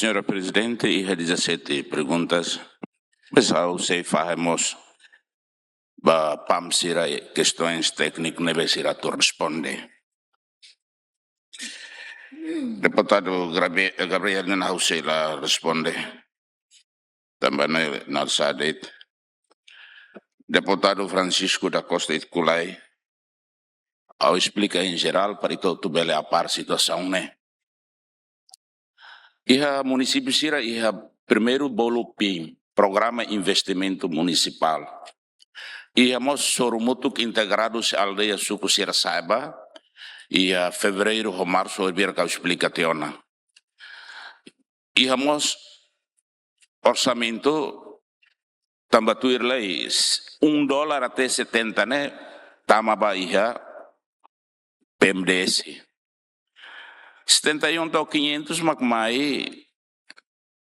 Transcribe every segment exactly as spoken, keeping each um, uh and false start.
Señora Prezidente, iha dezassete perguntas. Mas ha'u sei fahe mós ba PAM sira, kestaun téknika ne'ebé sira atu responde. Deputadu Grabe-, Gabriel ne'e ha'u sei la responde. Tanba ne'e na'sá de'it. Deputadu Francisco da Costa Itkulai, ha'u esplika em geral para ita hotu bele apár situasaun ne'e. Iha munisípiu sira iha primeiru bolu PIM, Programa Investimentu Munisipál. Iha mós Sorumutuk Integradu, se aldeia suku sira sa'e ba, iha fevereiru ho marsu, ohin ha'u esplika tiha ona. Iha mós orsamentu tanba tuir lei, s-, um dólar até setenta ne'e tama ba iha PMDS. Setenta e um to'o quinhentos mak mai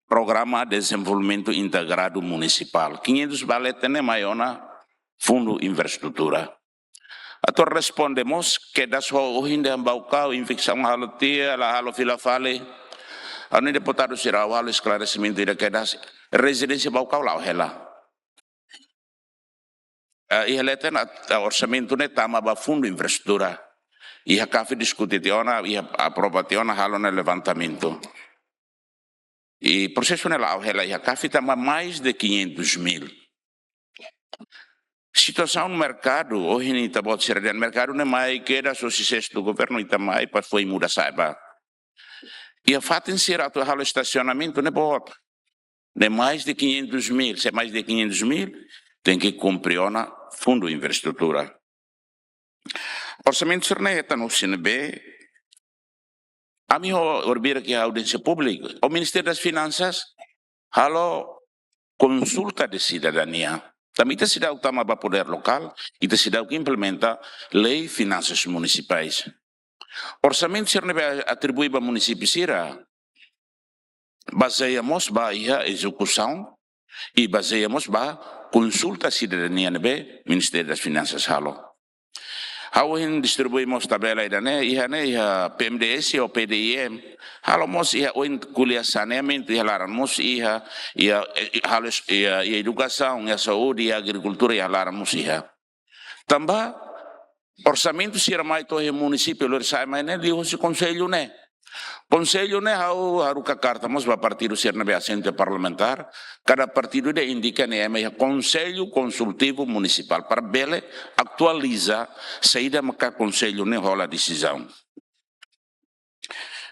Programa Dezenvolvimentu Integradu Munisipál. Quinhentos ba leten ne'e mai ona Fundu Infraestrutura. Atu responde mós kedas ho ohin dehan Baucau, infesaun halo tiha, la halo fila fali. Ha'u-nia deputadu sira, ha'u halo esklaresimentu ida kedas, rezidénsia Baucau la'o hela. Eh, iha leten at-, orsamentu ne'e tama ba Fundu Infraestrutura. Iha CAFI diskute tiha ona, iha aprova tiha ona, halo ona levantamentu. I prosesu ne'e la'o hela iha CAFI, tama mais de quinhentos mil. Situasaun merkadu, ohin ita-boot sira dehan merkadu ne'e mai kedas husi sestu governu, ita mai para foin muda sa'e ba. Iha fatin sira atu halo estasionamentu ne'e boot. Ne'e mais de quinhentos mil, se mais de quinhentos mil, tenke kumpre ona Fundu Infraestrutura. Orsamentu sira-ne'e hetan husi ne'ebé, ami ho orbira ke audiénsia públika, o Ministériu das Finansas halo konsulta de sidadania. Tanba ita seidauk tama ba podér lokál, ita seidauk implementa lei finansas munisipais. Orsamentu sira ne'ebé atribui ba munisípiu sira, bazeia mós ba iha ezekusaun, i bazeia mós ba konsulta sidadania ne'ebé Ministériu das Finansas halo. Ha'u ohin distribui mós tabela ida-ne'e, iha ne'e, iha PMDS ho PDIM. Halo mós iha ohin ko'alia saneamentu iha laran mós iha, iha, eh, halo es-, iha, iha edukasaun, iha saúde, iha agrikultura iha laran mós iha. Tanba orsamentu sira mai to'o iha munisípiu, lori sa'e mai ne'e liuhusi konsellu ne'e. Konsellu ne'e ha'u haruka karta mós ba partidu sira ne'ebé asentu iha parlamentár, kada partidu ida indika nia ema iha Konsellu Konsultivu Munisipál para bele atualiza saida maka konsellu ne'e hola desizaun.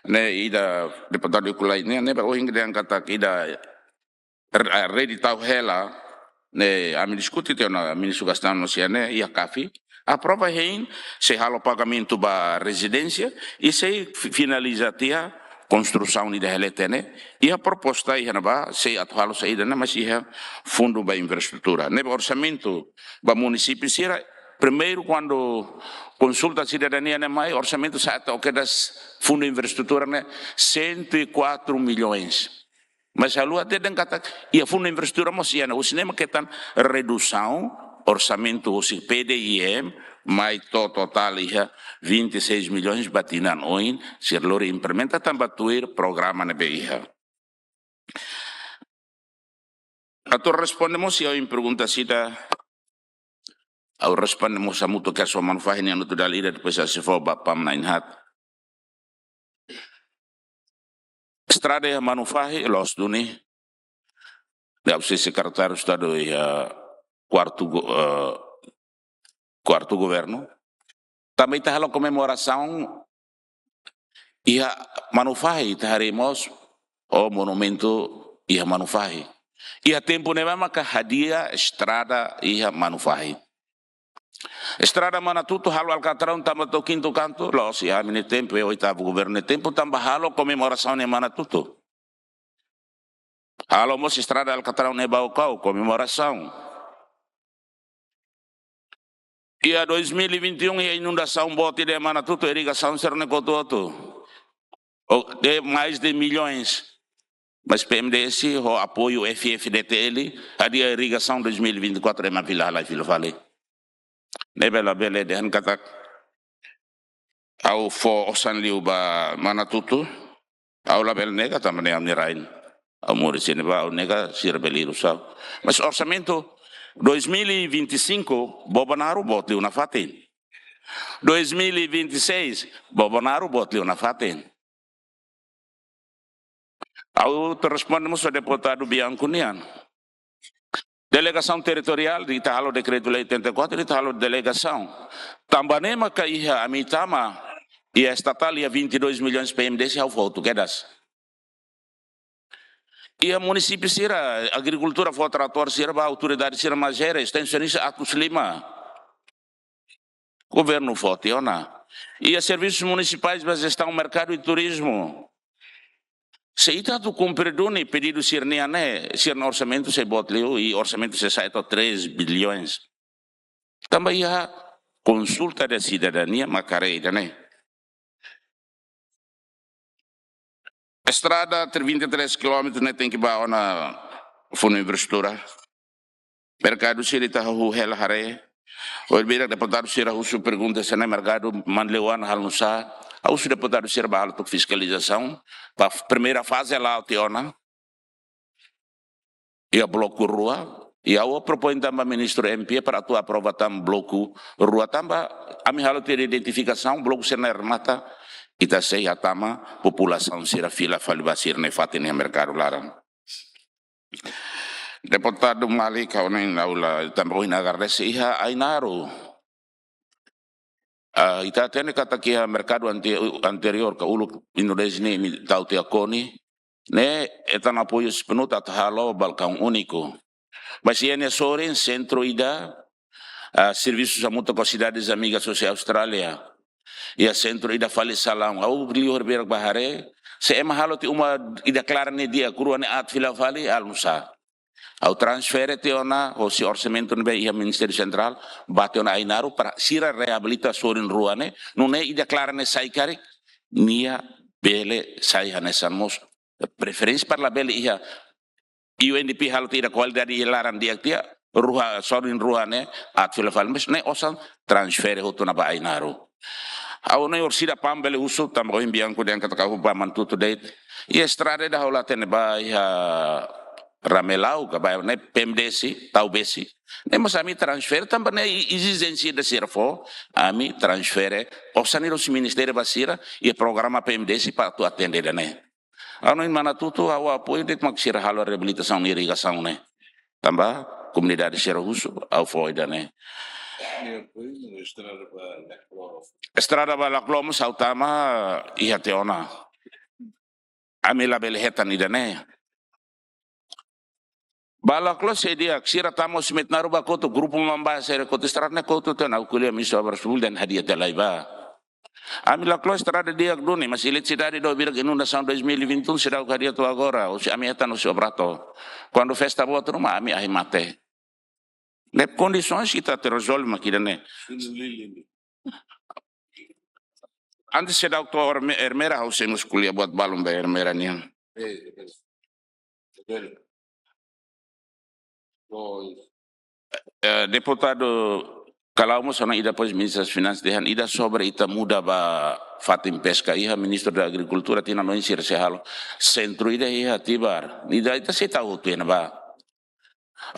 Ne'e ida deputadu Itkulai ne'e, ne'ebé ohin dehan katak ida r-, rede Tau Hela, ne'e ami diskute tiha ona, ami sugas tan no sia ne'e, iha CAFI. Aprova hein, sei halo pagamentu ba rezidénsia, i sei fi-, finaliza tiha konstrusaun ida iha leten ne'e. Iha proposta iha ne'ebá, sei atu halo saida ne'e, mas iha fundu ba infraestrutura. Ne'ebé orsamentu ba munisípiu sira, primeiru kuandu konsulta sidadania ne'e mai, orsamentu sa'e to'o kedas Fundu Infraestrutura ne'e cento e quatro milhões. Mas ha'u lee dehan katak iha Fundu Infraestrutura mós iha ne'e, husi ne'e mak hetan redusaun orsamentu husi PDIM mai to'o totál iha vinte e seis milhões ba tinan oin, sira lori implementa tanba tuir programa ne'ebé iha. Atu responde mós iha oin pergunta ida, ha'u responde mós hamutuk ho Manufahi nian hotu dala ida, depois ha'u sei fó ba PAM na'in-haat. Estrada iha Manufahi, loos duni. Ha'u sei sekretáriu Estadu iha kuartu go-, eh, kuartu governu. Tanba ita halo komemorasaun iha Manufahi, ita harii mós, o monumentu iha Manufahi. Iha tempu ne'ebá maka hadi'a estrada iha Manufahi. Estrada Manatuto halo alkatraun tama to'o kintu kantu, la'ós iha ami-nia tempu, iha oitavu governu nia tempu, tanba halo komemorasaun iha Manatuto. Halo mós estrada alkatraun iha Baucau, komemorasaun. Iha dois mil e vinte e um, iha inundasaun boot ida iha Manatuto, irrigasaun sira-ne'e kotu hotu. O, de mais de milhões. Mas PMDS ho apoiu F F D T L, hadi'a irrigasaun dois mil e vinte e quatro, ema fila halai fila fali. Ne'ebé labele dehan katak ha'u fó osan liu ba Manatuto, ha'u labele nega tanba ne'e ami-nia rain. Ha'u moris iha ne'ebá, ha'u nega sira bele ilusau. Mas orsamentu dois mil e vinte e cinco, Bobonaro boot liu nafatin. Dois mil e vinte e seis, Bobonaro boot liu nafatin. Ha'u atu responde mós ba deputadu Bianco nian. Delegasaun territoriál, ita halo dekretu-lei oitenta e quatro, ita halo delegasaun. Tanba ne'e maka iha ami tama, iha estatál iha vinte e dois milhões P M D C, ha'u fó hotu kedas. Iha munisípiu sira, agrikultura fó tratór sira ba autoridade sira, mas era estensionista atus lima. Governu fó tiha ona. Iha servisus munisipais ba jestaun merkadu i turizmu. Se ita atu kumpre duni pedidu sira-nian ne'e, sira-nia orsamentu sei boot liu, i orsamentu sei sa'e to'o três bilhões. Tanba iha konsulta da sidadania mak haree ida-ne'e. Estrada ter vinte e três quilómetros ne'e tenke ba ona Fundu Infraestrutura. Merkadu sira ita hahú hela haree. Ohin bainhira deputadu sira husu pergunta se ne'e merkadu Manleuana halo nu'usá. Ha'u husu deputadu sira ba halo tok fiskalizasaun. Ba primeira faze la'o tiha ona. Iha bloku rua. I ha'u propoin tan ba ministru M P para atu aprova tan bloku rua tanba ami halo tiha identifikasaun bloku sira ne'e remata. Ita sei hatama populasaun sira fila fali ba sira-nia fatin iha merkadu laran. Deputadu Malik, ha'u hanoin ha'u la tanba ohin agradese iha Ainaro. Ah, ita hatene katak iha merkadu ante-, anteriór ka uluk Indonézia ne'e imi tau tiha koni, ne'e hetan apoiu sepenuh atu halo balkaun úniku. Mas iha nia sorin sentru ida, ah, servisu hamutuk ho Cidades Amigas husi Austrália. Iha sentru ida fali salaun. Ha'u liu horibainhira bá haree, se ema halo tiha uma ida klaran ne'e di'ak, rua ne'e aat fila fali, halo nu'usá. Ha'u transfere tiha ona, hosi orsamentu ne'ebé iha Ministériu Sentrál, bá tiha ona Ainaro, para sira reabilita sorin rua ne'e, nune'e ida klaran ne'e sai karik, nia bele sai hanesan mós. Preferénsia para labele iha U N D P halo tiha ida kualidade iha laran di'ak tiha, rua, sorin rua ne'e, aat fila fali, mas ne'e osan transfere hotu ona ba Ainaro. Ha'u hanoin orsida PAM bele husu, tanba ohin Bianco dehan katak ha'u ba mantutu de'it. Iha estrada ida ha'u la hatene ba iha Ramelau, ka ba ne'e P M D C, Taubesi. Ne'e mós ami transfere, tanba ne'e ezijénsia ida sira fó, ami transfere. Osan ida husi ministériu ba sira, iha programa P M D C para atu atende ida-ne'e. Ha'u hanoin Manatuto, ha'u apoiu de'it mak sira halo reabilitasaun irrigasaun ne'e. Tanba komunidade sira husu, ha'u fó ida-ne'e. Estrada ba Laclo mós ha'u tama iha tiha ona. Ami labele hetan ida-ne'e. Ba Laclo sei di'ak, sira tama husi Metnaru bá kotu, grupu Mamba sira kotu estrada ne'e kotu tiha ona, ha'u ko'alia Ministru Obras Públikas dehan hadi'a tiha lai bá. Ami Laclo estrada di'ak duni, mas eletrisidade dook, bainhira inundasaun dois mil e vinte e um, seidauk hadi'a to'o agora, husi ami hetan husi Obrato. Kuandu festa boot ruma, ami ahi mate. Ne'e kondisaun ita atu rezolve mak ida-ne'e. Antes seidauk to'o Erme-, Ermera, ha'u sei mós ko'alia buat balun ba Ermera nian. Eh, deputadu Kalau mós ona ida, pois, Ministru Finansas dehan ida sobre ita muda ba fatin peska, iha Ministru da Agrikultura tinan oin sira sei halo sentru ida iha Tibar. Ida ita sei tau hotu iha ne'ebá.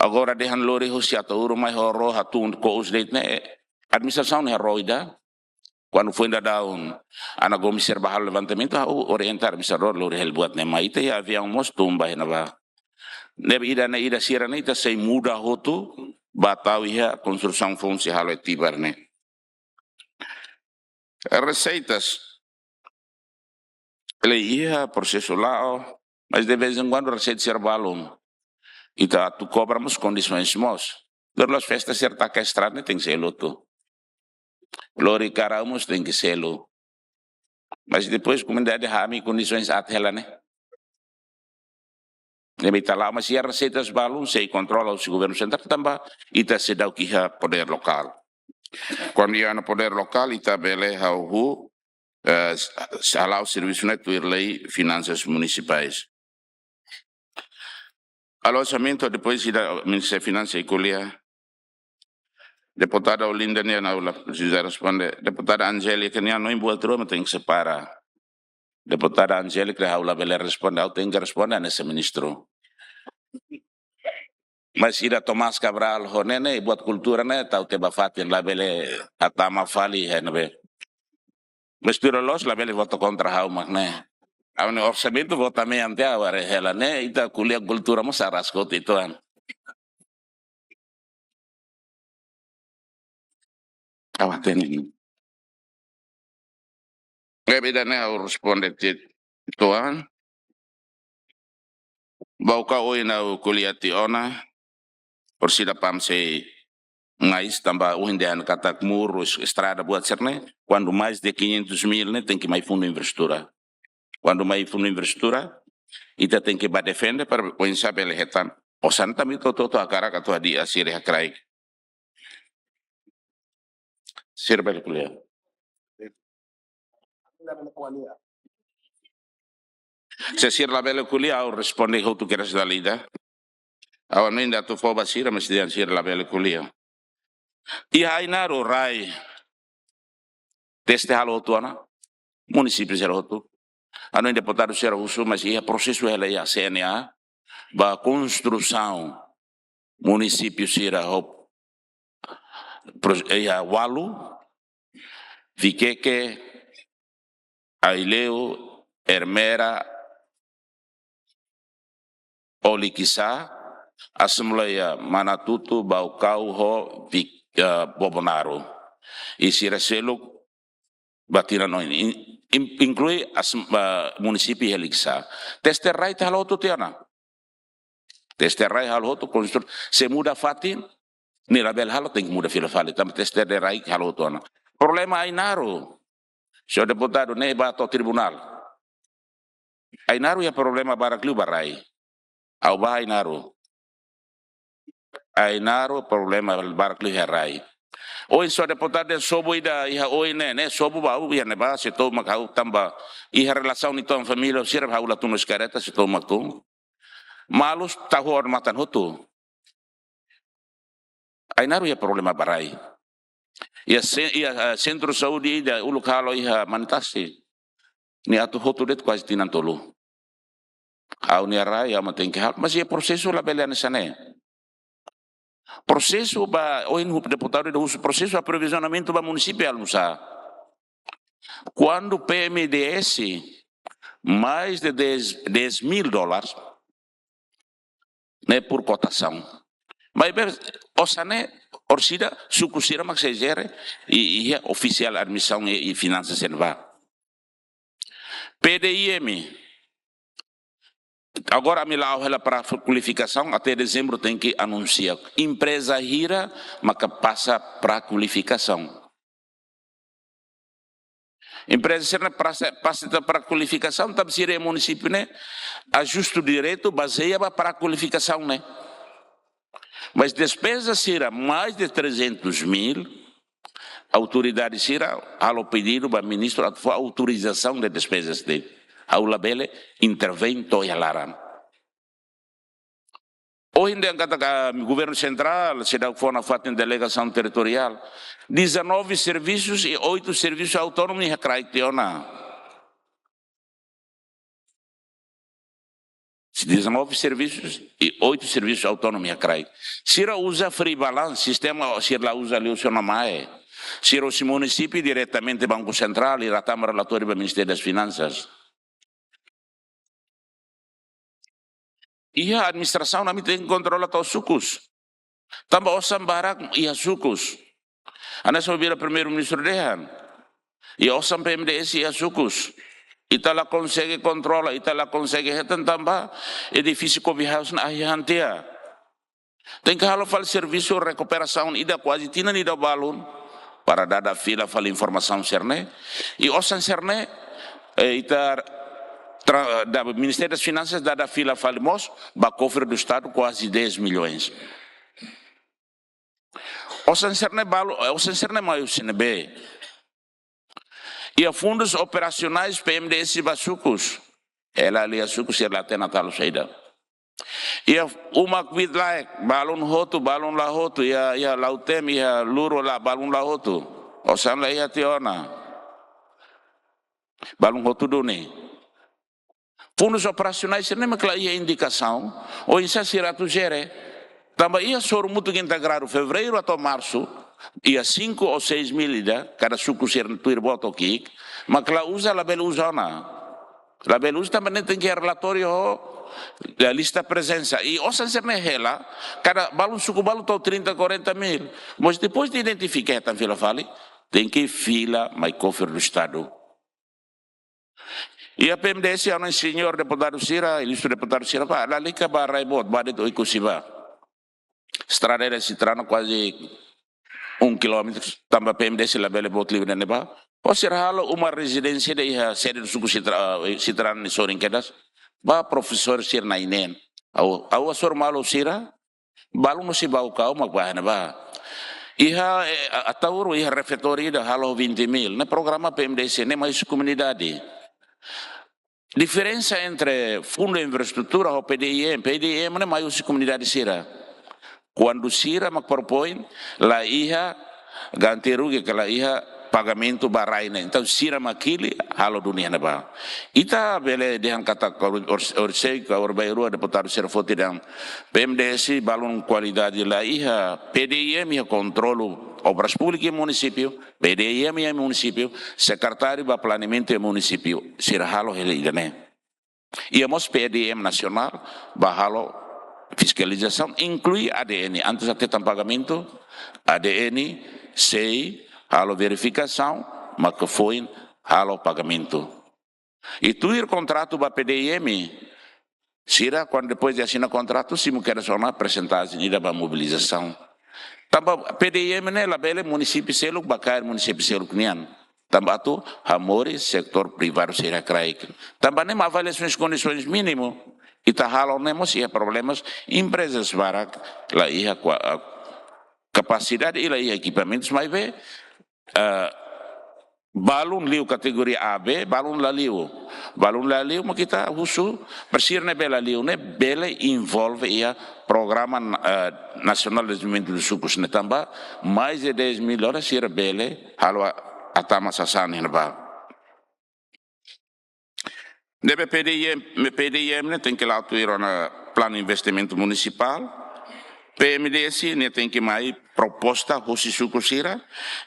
Agora dehan lori husi Ataúro mai horo hatun ko'us de'it ne'e administrasaun ne'e haro ida. Kuandu foin daudaun Ana Gomes sira bá halo levantamentu, ha'u orienta administradór lori hela buat ne'e mai, ita iha aviaun mós tun ba iha ne'ebá. Ne'ebé ida-ne'e ida sira-ne'e ita sei muda hotu ba tau iha konstrusaun foun sei halo iha Tibar ne'e. Reseitas. Lei iha, prosesu la'o, mas de vez em quando reseita sira balun. Ita atu kobra mós kondisaun mós. Tuir la'ós festa sira taka estrada ne'e tenke selu hotu. Lori karau mós tenke selu. Mas depois komunidade hami kondisaun aat hela ne'e. Ne'ebé ita la'o, mas iha reseitas balun sei kontrola husi governu sentrál tanba ita seidauk iha podér lokál. Kuandu iha ona podér lokál, ita bele hahú, eh, s-, s-, hala'o servisu ne'e tuir lei finansas munisipais. Alojamentu, depois ida Ministru Finansas sei ko'alia. Deputada Olinda nian ha'u la presiza responde. Deputada Angélica nian, no imbuat rua mak tenke separa. Deputada Angélica, ha'u labele responde, ha'u tenke responde hanesan ministru. Mas ida Tomás Cabral ho ne'e ne'e, buat kultura ne'e, tau tiha ba fatin, labele hatama fali, hene be. Mas tuir loloos labele vota kontra ha'u mak ne'e. Ha'u-nia orsamentu vota mean tiha, agora hela ne'e, ita ko'alia kultura mós arasko tiha uitoan. Awa teni. Ne'ebé ida-ne'e ha'u responde tiha uitoan. Bauka ohin ha'u ko'alia tiha ona. Orsida pam sei ngais tanba ohin dehan katak muru, es-, estrada buat sira-ne'e. Kuandu mais de quinhentos mil ne'e tenke mai fundu infraestrutura. Kuandu mai fundu infraestrutura, ita tenke ba defende para oinsá bele hetan. Osan tanba ita hotu-hotu hakarak atu hadi'a sira iha kraik. Sira bele ko'alia. Se sira labele ko'alia, ha'u responde hotu kedas dala ida. Ha'u hanoin atu fó ba sira, mas dehan sira labele ko'alia. Iha Ainaro rai. Teste halo hotu ona. Munisípiu sira hotu. Hanoin deputadu sira husu, mas iha prosesu hela iha C N A ba konstrusaun munisípiu sira ho pros-, iha Walu, Viqueque, Aileu, Ermera, ho Liquiçá, asumlaya Manatuto, Baucau ho Vic-, eh, Bobonaro. I sira seluk ba tinan oin, in-, in-, inklui as-, eh, munisípiu iha Liquiçá. Teste rai ita halo hotu tiha ona. Teste rai halo hotu, konstru-, se muda fatin, ne'e labele halo, tenke muda fila fali. Tanba teste rai halo hotu ona. Problema Ainaro. Señór deputadu, ne'e ba to'o tribunál. Ainaro iha problema barak liu ba rai. Ha'u ba Ainaro. Ainaro problema barak liu iha rai. Ohin señór deputadu dehan sobu ida iha oin ne'e, ne'e sobu ba ha'u iha ne'ebá, sei tomak ha'u tanba iha relasaun ita-nia família sira, ha'u la tun husi karreta, sei tomak tun. Malus tau odamatan hotu. Ainaro iha problema ba rai. Iha se-, iha, eh, sentru saúde ida uluk halo iha Manitasi. Nia atu hotu de'it kuaze tinan tolu. Ha'u-nia rai, ha'u mak tenke halo, mas iha prosesu labele hanesan ne'e. Prosesu ba, ohin husu deputadu ida husu prosesu aprovizionamentu ba munisípiu halo nusá. Kuandu P M D S, mais de dez, dez mil dólares, ne'e por kotasaun. Maibé osan ne'e orsida suku sira mak sei jere i, i iha ofisiál admisaun i, i finansas sira ne'ebá. P D I M. Agora ami la'o hela pré-kualifikasaun, até dezembru tenke anunsia. Empreza hira maka pasa pré-kualifikasaun. Empreza sira-ne'e pasa, pasa ita pré-kualifikasaun, tanba sira iha munisípiu ne'e ajustu diretu bazeia ba pré-kualifikasaun ne'e. Mas despeza sira mais de trezentos mil, autoridade sira halo pedidu ba ministru atu fó autorizasaun de despezas de'it. Ha'u labele intervein to'o iha laran. Ohin dehan katak governu sentrál seidauk fó nafatin delegasaun territoriál. Dezanove servisus i oitu servisu autónomu iha kraik tiha ona. Dezanove servisus i oitu servisu autónomu iha kraik. Sira uza free balance, sistema sira la uza liuhusi ona mai. Sira husi munisípiu diretamente Banku Sentrál i la tama relatóriu ba Ministériu das Finansas. Iha administrasaun ami tenke kontrola to'o sukus. Tanba osan barak iha sukus. Hanesan ohin Primeiru-Ministru dehan. Iha osan P M D S iha sukus. Ita la konsege kontrola, ita la konsege hetan tanba edifísiu coffee house ne'e ahi han tiha. Tenke halo fali servisu rekuperasaun ida kuaze tinan ida balun para dada fila fali informasaun sira-ne'e. I osan sira-ne'e, eh, ita tra-, da Ministériu das Finansas dada fila fali mós ba kofre do Estadu kuaze dez milhões. Osan sira-ne'e balu, eh, osan sira-ne'e mai husi ne'ebé? Iha fundus operasionais P M D S ba sukus. Hela lia sukus sira la hatene halo saida. Iha uma kbiit-laek, balun hotu, balun la hotu, iha, iha Lautem, iha Luro la, balun la hotu. Osan la iha tiha ona. Balun hotu duni. Fundus operasionais sira-ne'e mak la iha indikasaun oinsá sira atu jere. Tanba iha sorumutuk integradu fevereiru to'o marsu, iha cinco ou seis mil ida, kada suku sira tuir boot ki'ik, mak la uza, labele uza ona. Labele uza tanba ne'e tenke relatóriu ho, eh, lista prezensa. I osan sira-ne'e hela, kada balun suku balu to'o trinta, quarenta mil. Mas depois de identifika, hetan fila fali, tenke fila mai kofre do Estado. Iha PMDS, anu señór deputadu sira, ilustre deputadu sira, bá, lalika bá rai boot, bá de'it Oekusi bá. Estrada ida Citrana kuaze um quilómetro, tanba PMDS labele boot liu ne'ebá. Ó sira halo uma rezidénsia ida iha sede do suku Citra-, eh, Citrana nia sorin kedas. Bá profesór sira na'in-neen. Ha'u, ha'u hasoru malu sira, balun husi Baucau mak bá ne'ebá. Iha, eh, a-, Ataúro, iha refeitóriu ida halo vinte mil. Ne'e programa PMDS, ne'e mai husi komunidade. Diferensa entre Fundo Infraestrutura ho PDIM, PDIM ne'e mai husi komunidade sira. Kuandu sira mak propoin, la iha ganti rugi ka la iha pagamentu ba rai ne'e. Entaun sira mak hili halo duni iha ne'ebá. Ita bele dehan katak or-, or-, orsida ka ohin bainrua deputadu sira foti dehan PMDS balun kualidade la iha, PDIM iha kontrolu Obras Públikas iha munisípiu, PDIM iha munisípiu, sekretáriu ba planeamentu iha munisípiu, sira halo hela ida-ne'e. Iha mós PDIM nasionál, bá halo fiskalizasaun, inklui ADN, antes atu hetan pagamentu, ADN sei halo verifikasaun, maka foin halo pagamentu. I tuir kontratu ba PDIM, sira kuandu depois de asina kontratu, simu kedas ona persentajen ida ba mobilizasaun. Tanba PDIM ne'e labele munisípiu seluk bá kaer munisípiu seluk nian. Tanba atu hamoris setór privadu sira kraik. Tanba ne'e mak avaliasaun kondisoens mínimu, ita halo ne'e mós iha problemas, emprezas barak la iha kua-, kapasidade i la iha ekipamentus, maibé, eh, balun liu kategoria A B, balun la liu. Balun la liu, mak ita husu, para sira ne'ebé la liu ne'e bele envolve iha programa, eh, nasionál de dezenvolvimentu dos sukus ne'e, tanba mais de dez mil dólares sira bele halo a-, hatama sasán iha ne'ebá. Ne'ebé PDIM, PDIM ne'e tenke la'o tuir ona planu investimentu munisipál. PMDS ne'e tenke mai proposta husi suku sira.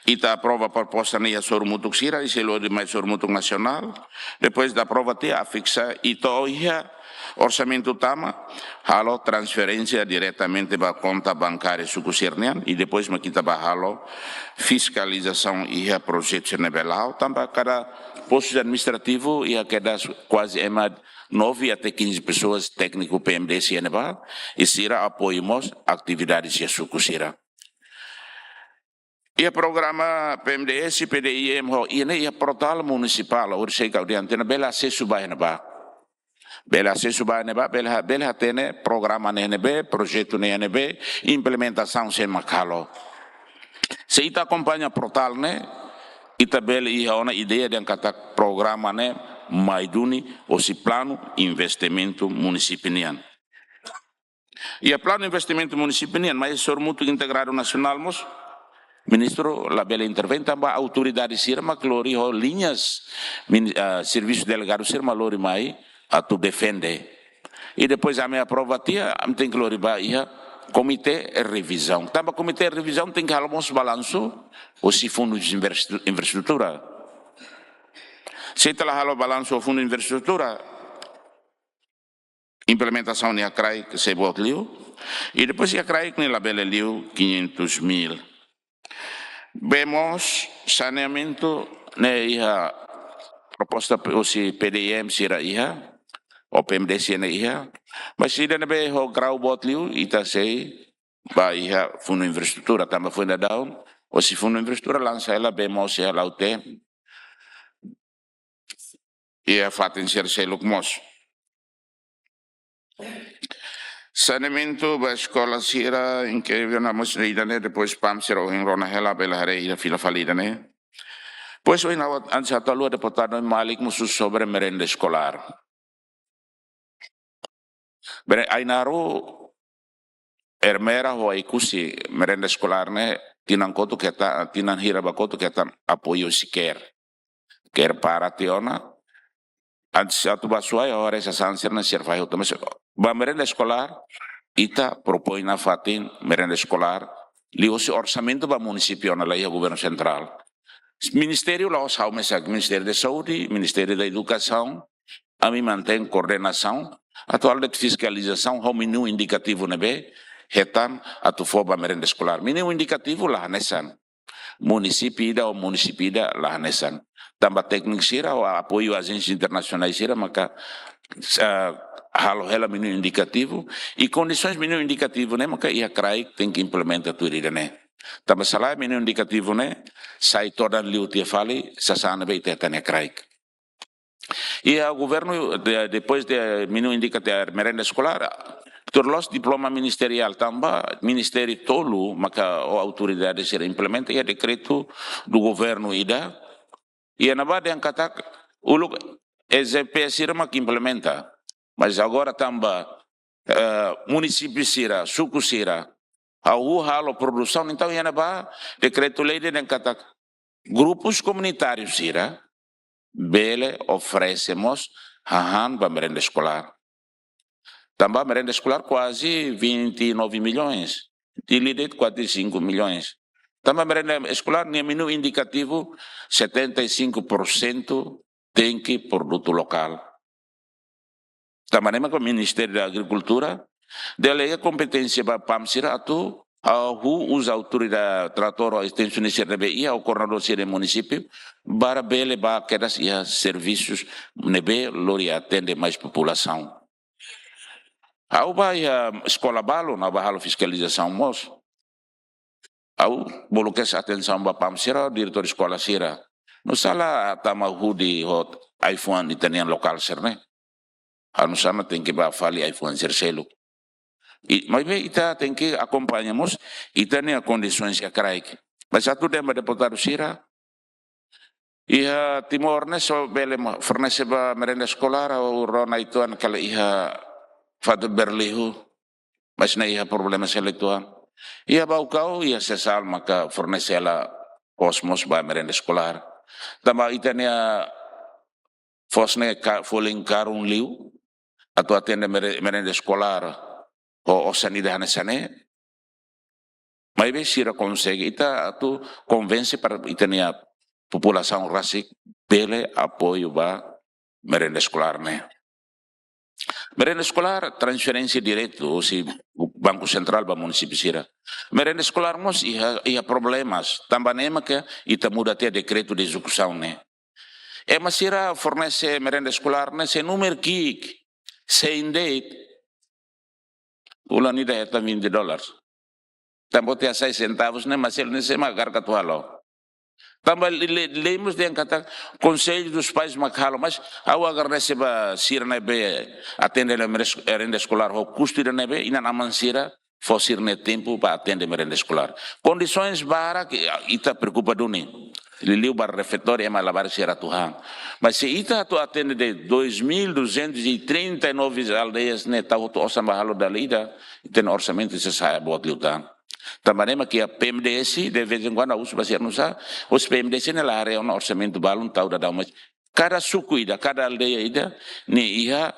Ita aprova proposta ne'e iha sorumutuk sira, i sei lori mai sorumutuk nasionál. Depois ita aprova tiha, afiksa, i to'o iha orsamentu tama, halo transferénsia diretamente ba konta bankária suku sira-nian, i depois mak ita bá halo fiskalizasaun iha projetu sira ne'ebé la'o, tanba kada postu administrativu iha kedas kuaze ema nove até quinze pessoas tékniku PMDS iha ne'ebá, i sira apoiu mós atividade iha suku sira. Iha programa PMDS, PDIM ho, iha ne'e iha portál munisipál, orsida karik ita-nia bele asesu ba iha ne'ebá. Bele asesu ba iha ne'ebá, bele ha-, bele hatene programa ne'e iha ne'ebé, projetu ne'e iha ne'ebé, implementasaun sé mak halo. Se ita akompaña portál ne'e, ita bele iha ona ideia dehan katak programa ne'e mai duni husi planu investimentu munisípiu nian. Iha planu investimentu munisípiu nian, maibé sorumutuk integradu nasionál mós, ministru labele intervein tanba autoridade sira mak lori ho liñas, min-, ah, servisu delegadu sira mak lori mai atu defende. I depois ami aprova tiha, ami tenke lori ba iha komité revizaun. Tanba komité revizaun tenke halo mós balansu husi fundu invers-, infraestrutura. Se ita la halo balansu fundu infraestrutura, implementasaun iha kraik sei boot liu. I depois iha kraik ne'e labele liu quinhentos mil. Bee moos, saneamentu ne'e iha proposta pe-, husi PDIM sira iha, ou PMDS ne'e iha. Maibé ida ne'ebé ho grau boot liu, ita sei ba iha fundu infraestrutura, tanba foin daudaun, husi fundu infraestrutura lansa hela bee moos iha Lautém, iha fatin sira seluk mós. Saneamentu ba eskola sira, inkrível, na mós ida-ne'e, depois PAM sira ohin rona hela, bele haree ida fila fali ida-ne'e. Pois ohin ha'u, antes ha'u tau lua, deputadu Malik mós husu sobre merenda eskolár. Bem, Ainaro, Ermera ho Oekusi, merenda eskolár ne'e, tinan kotuk hetan, tinan hira ba kotuk hetan apoiu husi CARE. CARE para tiha ona, Antes atu ba Suai, agora esa sanser na sira fai hotu. Mas ba merenda eskolár, ita propoin nafatin merenda eskolár liuhosi orsamentu ba munisípiu ona, la iha governu sentrál. Ministériu la'ós ha'u mesak, Ministériu da Saúde, Ministériu da Edukasaun, ami mantein koordenasaun, atu halo de'it fiskalizasaun ho meniu indikativu ne'ebé hetan atu fó ba merenda eskolár. Meniu indikativu la hanesan. Munisípiu ida ho munisípiu ida la hanesan. Tanba tékniku sira ho apoiu ajénsia internasionál sira maka, ah, halo hela meniu indikativu, i kondisoens meniu indikativu ne'e maka iha kraik tenke implementa tuir ida-ne'e. Tanba se lae meniu indikativu ne'e sai todan liu tiha fali sasán ne'ebé ita hetan iha kraik. Iha governu de, depois de meniu indikativu merenda eskolár, tuir loloos diploma ministeriál tanba ministériu tolu maka ho autoridade sira implementa iha dekretu do governu ida. Iha ne'ebá dehan katak uluk E G P sira mak implementa. Mas agora tanba, eh, munisípiu sira, suku sira, hahú halo produsaun, entaun iha ne'ebá dekretu-lei dehan katak grupus komunitáriu sira bele oferese mós hahán ba merenda eskolár. Tanba merenda eskolár kuaze vinte e nove milhões, Dili de'it quarenta e cinco milhões. Tanba merenda eskolár nia meniu indikativu setenta e cinco por cento tenke produtu lokál. Tanba ne'e mak Ministériu da Agrikultura delega kompeténsia ba PAM sira atu hahú uza autoridade tratór ho estensionista sira ne'ebé iha ho koordenadór sira munisípiu para bele ba kedas iha servisus ne'ebé lori atende mais populasaun. Ha'u ba iha eskola balun, ha'u ba halo fiskalizasaun mós. Ha'u bolu kedas atensaun ba PAM sira, diretór eskola sira. Nusá la tama hudi ho iPhone ita-nian lokál sira-ne'e. Ha'u nusá mak tenke ba fali iPhone sira seluk. I, maibé ita tenke akompaña mós ita-nia kondisoens iha kraik. Mas atu dehan ba deputadu sira, iha Timor ne'e só bele ma-, fornese ba merenda eskolár, ha'u rona uitoan karik iha Fatu Berlihu, mas ne'e iha problema sira uitoan. Iha Baucau, iha Sesal maka fornese hela foos mós ba merenda eskolár. Tanba ita-nia foos ne'e ka-, folin karun liu, atu atende mere-, merenda eskolár ho osan ida hanesan ne'e. Maibé sira konsege, ita atu konvense para ita-nia populasaun rasik bele apoiu ba merenda eskolár ne'e. Merenda eskolár transferénsia diretu husi Banku Sentrál ba munisípiu sira. Merenda eskolár mós iha, iha problemas, tanba ne'e maka ita muda tiha dekretu de ezekusaun ne'e. Ema sira fornese merenda eskolár ne'e sei númeru ki'ik, sein de'it, fulan ida hetan vinte dólares. Tanba tiha seis centavos ne'e, mas ele ne'e sei mak agora atu halo. Tanba le-, le-, lemos dehan katak Conselho dos Pais mak halo, mas ha'u agradese ba sira ne'ebé atende hela meres-, merenda eskolár ho kustu ida ne'ebé inan-aman sira fó sira-nia tempu ba atende merenda eskolár. Kondisoens barak ita preokupa duni. Liuliu ba refeitóriu ema labarik sira atu han. Mas se ita atu atende de dois mil duzentos e trinta e nove aldeias ne'e tau hotu osan ba halo dala ida, ita-nia orsamentu sei sa'e boot liután. Tanba ne'e mak iha P M D S, de vez em quando, husu ba sira nusá, husi P M D S ne'e la haree ona orsamentu balun tau daudaun, mas kada suku ida, kada aldeia ida, nia iha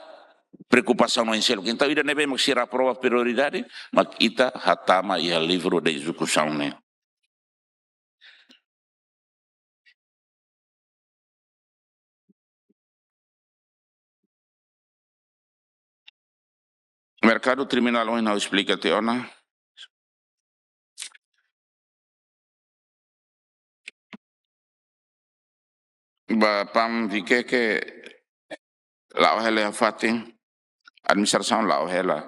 preokupasaun oin seluk. Entaun, ida ne'ebé mak sira aprova prioridade, mak ita hatama iha livru de ezekusaun ne'e. Merkadu terminál ohin ha'u esplika tiha ona. Ba PAM Viqueque la'o hela iha fatin, administrasaun la'o hela.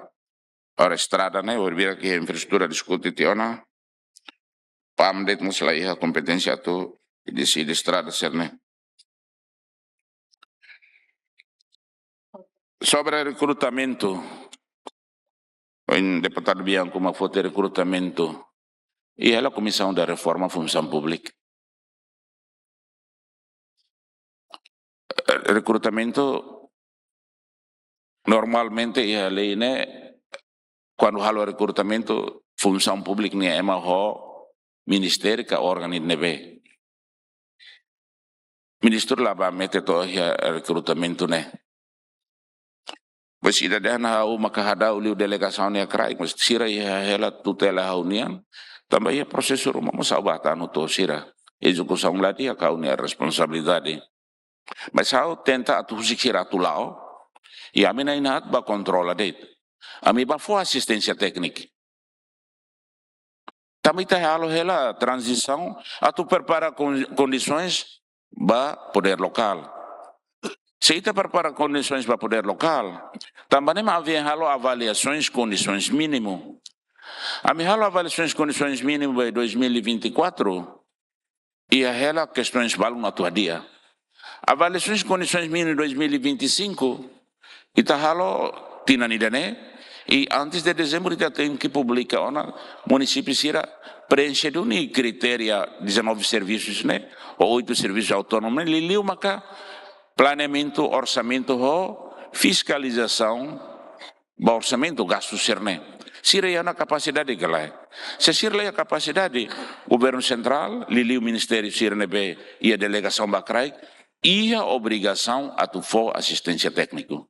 Agora estrada ne'e, orbira ke infraestrutura diskute tiha ona, PAM de'it mós la iha kompeténsia atu deside estrada sira-ne'e. Sobre rekrutamentu, ohin deputadu Bianco mak foti rekrutamentu, iha hela Comissão da Reforma Função Pública. Rekrutamentu normalmente iha lei ne'e, kuandu halo rekrutamentu funsaun públika nia ema ho ministériu ka órgaun ne'ebé. ministru la bá mete to'o iha rekrutamentu ne'e. Pois ida-ne'e ha'u maka hadau liu delegasaun iha kraik, mas sira iha hela tutela ha'u nian, tanba iha prosesu ruma mós ha'u bá hatán hotu sira. Ezekusaun la di'ak, ha'u-nia responsabilidade. Mas ha'u tenta atu husik sira atu la'o, i ami na'in haat bá kontrola de'it. Ami bá fó asisténsia téknika. Tanba ita halo hela tranzisaun atu prepara kon-, kondisoens ba podér lokál. Se ita prepara kondisoens ba podér lokál, tanba ne'e mak ami halo avaliasoens kondisoens mínimu. Ami halo avaliasoens kondisoens mínimu ba dois mil e vinte e quatro, iha hela kestoens balun atu hadi'a. Avaliasoens kondisoens mínimu dois mil e vinte e cinco, ita halo tinan ida-ne'e, i antes de dezembru ita tenke publika ona munisípiu sira preenxe duni kritéria dezanove servisus ne'e, ou oito servisus autónomu ne'e, liuliu maka planeamentu, orsamentu ho fiskalizasaun ba orsamentu gastu sira-ne'e. Sira iha ona kapasidade ka lae? Se sira la iha kapasidade, governu sentrál, liuliu ministériu sira ne'ebé iha delegasaun ba kraik, iha obrigasaun atu fó asisténsia tékniku.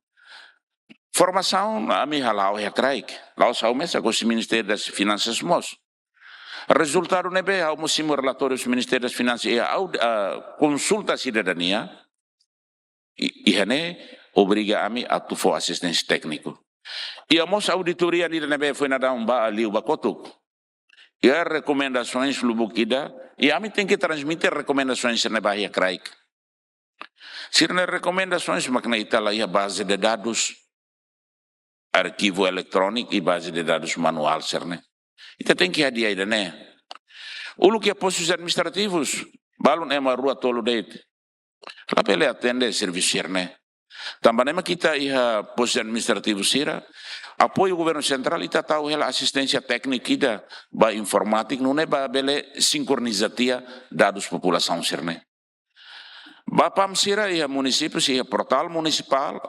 Formasaun ami hala'o iha kraik, la'ós ha'u mesak, husi Ministériu das Finansas mós. Rezultadu ne'ebé ha'u mós simu relatóriu husi Ministériu das Finansas, iha aud-, ah, konsulta sidadania, i-, iha ne'e obriga ami atu fó asisténsia tékniku. Iha mós auditoria ida ne'ebé foin daudaun bá liu bá kotuk. Iha rekomendasoens lubuk ida, i ami tenke transmite rekomendasoens sira-ne'e ba iha kraik. Sira-nia rekomendasoens mak ne'e ita la iha baze de dadus, arkivu eletróniku i baze de dadus manuál sira-ne'e. Ita tenke hadi'a ida-ne'e. Uluk iha postus administrativus, balun ema rua tolu de'it. Labele atende servisu sira-ne'e. Tanba ne'e mak ita iha postus administrativu sira, apoiu governu sentrál ita tau hela asisténsia téknika ida ba informátika nune'e ba bele sinkroniza tiha dadus populasaun sira-ne'e. Ba PAM sira iha munisípiu, iha portál munisipál,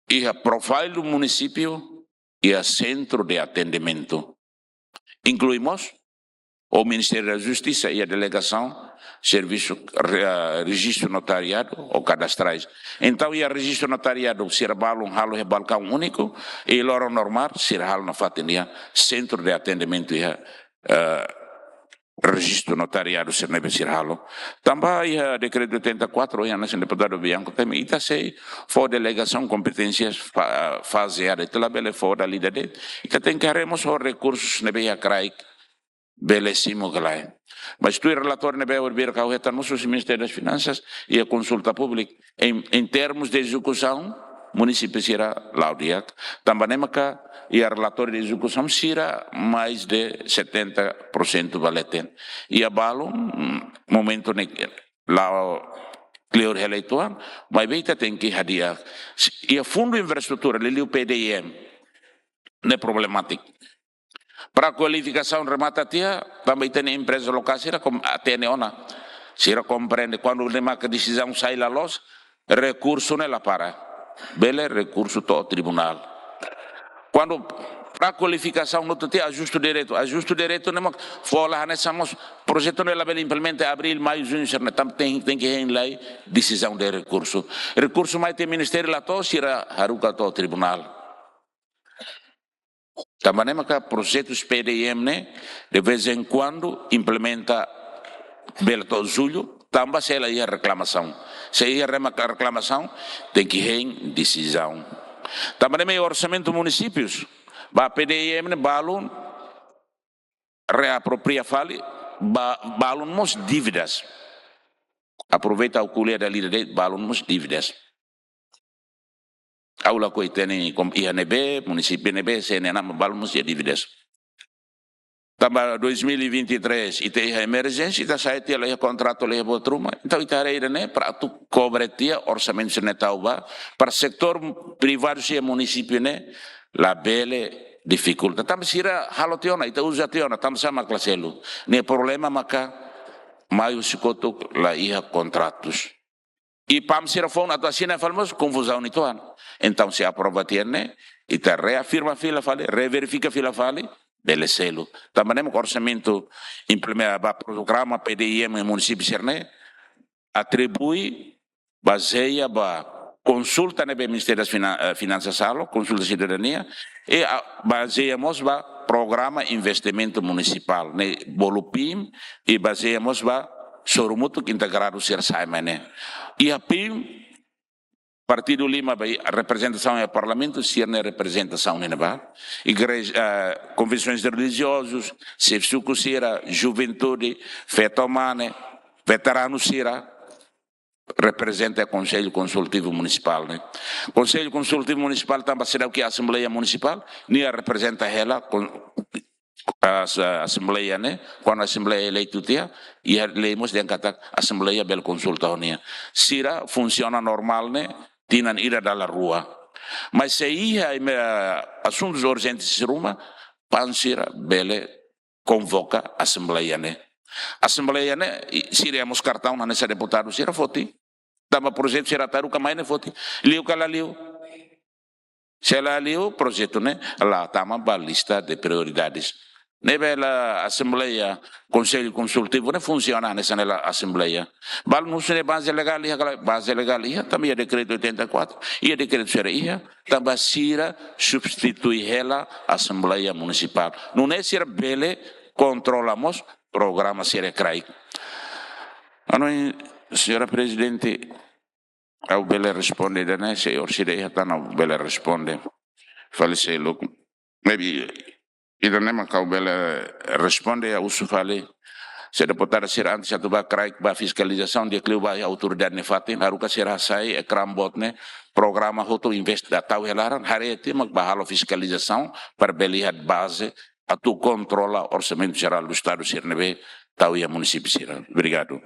iha profile do munisípiu, iha sentru de atendimentu. Inklui mós o Ministériu da Justisa iha delegasaun servisu re-, rejistu notariadu ou kadastrais. Entaun iha rejistu notariadu sira balun halo iha balkaun úniku, i loron normál sira halo nafatin iha sentru de atendimentu iha, eh, rejistu notariadu sira ne'ebé sira halo. Tanba iha dekretu oitenta e quatro, iha hanesan deputadu Bianco temi, ita sei fó delegasaun kompeténsia fa-, fazeada, ita labele fó dala ida de'it. Ita tenke haree mós ho rekursus ne'ebé iha kraik bele simu ka lae. Mas tuir relatóriu ne'ebé ha'u hetan mós husi Ministériu das Finansas, iha konsulta públika, em, em termos de execução, munisípiu sira la'o di'ak. Tanba ne'e maka iha relatóriu de execução sira mais de setenta por cento ba leten. Iha balun, mm, momentu ne'e la'o kleur hela uitoan, maibé ita tenke hadi'a. Iha fundu infraestrutura, liuliu P D I M, ne'e problemátiku. Pré-kualifikasaun remata tiha, tanba ita-nia empreza lokál sira kom-, atende ona. Sira komprende kuandu ne'e maka desizaun sai la loos, rekursu ne'e la para. Bele rekursu to'o tribunál. Kuandu pré-kualifikasaun hotu tiha ajustu diretu, ajustu diretu ne'e mak fó la hanesan mós projetu ne'e labele implementa abríl, maiu, juñu, sira-ne'e tanba ten-, tenke hein lai desizaun de rekursu. Rekursu mai tiha ministériu la to'o, sira haruka to'o tribunál. Tanba ne'e maka projetus P D I M ne'e, de vez em quando, implementa bele to'o jullu, tanba sei la iha reklamasaun. Se iha rema-, reklamasaun, tenke hein desizaun. Tanba ne'e mak orsamentu munisípius, ba P D I M ne'e balun reapropria fali, ba-, balun mós dívidas. Aproveita ha'u ko'alia dala ida de'it, balun mós dívidas. Ha'u lakohi hatene kom-, iha ne'ebé, munisípiu ne'ebé, C N A, balun mós iha dívidas. Tanba dois mil e vinte e três, ita iha emerjénsia, ita sa'e tiha la iha kontratu, la iha buat ruma. Entaun ita haree ida-ne'e, para atu kobre tiha orsamentu sira-ne'e tau ba, para setór privadu sira iha munisípiu ne'e, labele difikulta. Tanba sira halo tiha ona, ita uza tiha ona, tanba sá mak la selu. Nia problema maka mai husi kotuk la iha kontratus. I PAM sira foun atu asina fali mós konfuzaun uitoan. Entaun se aprova tiha ne'e, ita reafirma fila fali, reverifika fila fali, bele selu. Tanba ne'e mak orsamentu implementa ba programa P D I M iha munisípiu sira-ne'e, atribui bazeia ba konsulta ne'ebé Ministériu das Finan-, eh, Finansas halo, konsulta sidadania, i, ah, bazeia mós ba programa investimentu munisipál ne'e bolu PIM, i bazeia mós ba sorumutu integradu sira sai mai ne'e. Iha PIM, partidu lima ba iha reprezentasaun iha parlamentu, sira-nia reprezentasaun ne'ebá. Igreja, eh, konvensaun relijiozus, xefe suku sira, juventude, feto mane, veteranu sira, reprezenta Konsellu Konsultivu Munisipál ne'e. Konsellu Konsultivu Munisipál tanba seidauk iha Asembleia Munisipál, nia reprezenta hela kon-, as-, Asembleia ne'e, kuandu Asembleia eleitu tiha, iha lei mós dehan katak Asembleia bele konsulta ho nia. Sira funsiona normál ne'e, tinan ida dala rua. Mas se iha, eh, asuntus urjentes ruma, PAN sira bele konvoka Asembleia ne'e. Asembleia ne'e, i, sira iha mós kartaun, hanesan deputadu sira foti. Tanba projetu sira haruka mai ne'e foti. Liu ka la liu? Se la liu, projetu ne'e la tama ba lista de prioridades. Ne'ebé la Asembleia, Konsellu Konsultivu ne'e funsiona hanesan la Asembleia. Balu nu'udar baze legál iha ka lae? Baze legál iha, tanba iha dekretu oitenta e quatro, iha dekretu sira iha, tanba sira substitui hela Asembleia Munisipál. Nune'e sira bele kontrola mós programa sira kraik. Anu, Señora Prezidente, ha'u bele responde ida-ne'e, se orsida iha tan ha'u bele responde. Fali seluk. Maybe ida-ne'e mak ha'u bele responde, ha'u husu fali. Se deputadu sira antes atu ba kraik ba fiskalizasaun, di'ak liu ba autoridade nia fatin, haruka sira hasai ekran boot ne'e, programa hotu invest tau hela laran, haree tiha mak ba halo fiskalizasaun, para bele iha baze atu kontrola orsamentu jerál do Estadu sira ne'ebé tau iha munisípiu sira. Obrigadu.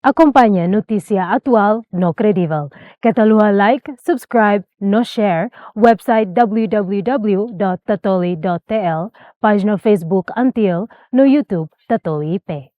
Akompaña notísia atuál no kredivel. Keta haluha like, subscribe no share website w w w dot tatoli dot t l, pájina Facebook ANTIL no YouTube Tatoli I P.